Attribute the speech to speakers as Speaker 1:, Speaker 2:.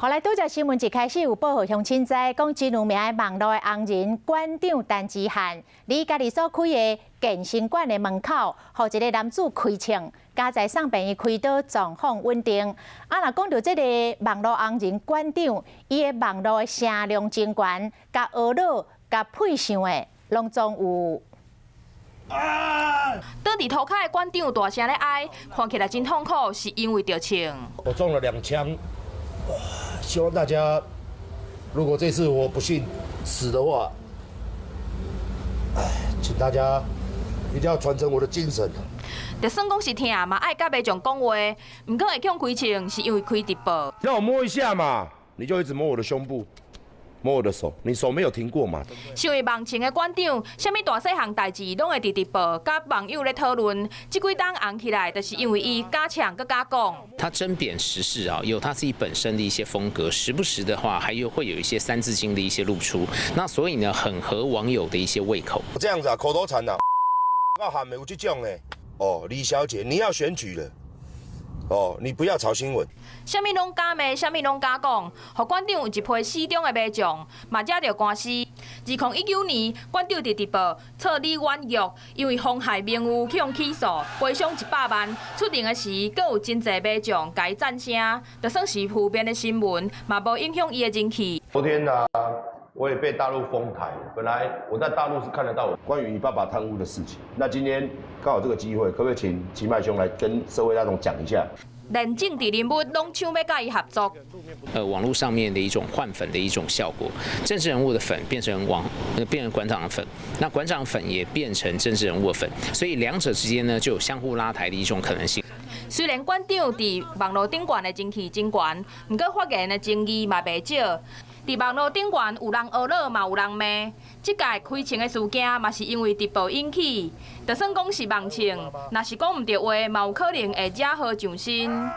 Speaker 1: 予來拄才新聞一開始有報予鄉親知，講真有名的網路的紅人館長陳之漢，佇家己所開的健身館的門口，予一个男子開槍，佳哉送病院開刀，狀況穩定。啊，若講著這个網路紅人館長，伊的網路的聲量真懸，共呵咾、共配唱的，攏總有。
Speaker 2: 倒佇塗跤的館長大聲咧哀，看起來真痛苦，是因為著槍。
Speaker 3: 我中了兩槍。希望大家，如果這次我不幸死的話，唉，請大家一定要傳承我的精神。
Speaker 2: 就算講是疼，嘛愛佮民眾講話。毋過會予開槍，是因為開直播。
Speaker 3: 讓我摸一下嘛，你就一直摸我的胸部，摸我的手，你手沒有停過嘛？
Speaker 2: 身為網紅的館長，啥物大細項代誌攏會佇直播，佮網友咧討論。這幾冬紅起來，就是因為伊敢嗆閣敢講。
Speaker 4: 他針砭時事啊，有他自己本身的一些風格，時不時的話，還有會有一些三字經的一些露出。那所以呢，很合網友的一些胃口。
Speaker 3: 這樣子啊，口頭禪啊，我喊沒有這種的。哦，李小姐，你要選舉了。哦，你不要炒新聞。
Speaker 2: 啥物攏敢罵，啥物攏敢講，予館長有一批死忠的民眾，嘛惹著官司。2019年，館長佇直播錯李婉玉，因為妨害名譽去予起訴，賠償100萬。出庭的時，閣有真濟民眾共伊讚聲，就算是負面的新聞，嘛無影響伊的人氣。
Speaker 3: 昨天呢，我也被大陸封台。本來我在大陸是看得到關於你爸爸貪污的事情。那今天剛好這個機會，可不可以請其邁兄來跟社會大眾講一下？
Speaker 2: 連政治人物攏搶欲佮伊合作。
Speaker 4: 網絡上面的一種換粉的一種效果，政治人物的粉變成網，變成館長的粉，那館長粉也變成政治人物的粉，所以兩者之間呢就有相互拉抬的一種可能性。
Speaker 2: 雖然館長佇網路頂懸的人氣真懸，毋過發言的爭議嘛袂少。佇網路頂懸有人呵咾，嘛有人罵。這屆開槍的事件嘛是因為直播引起，就算講是網紅，若是講毋對話，嘛有可能會惹禍上身。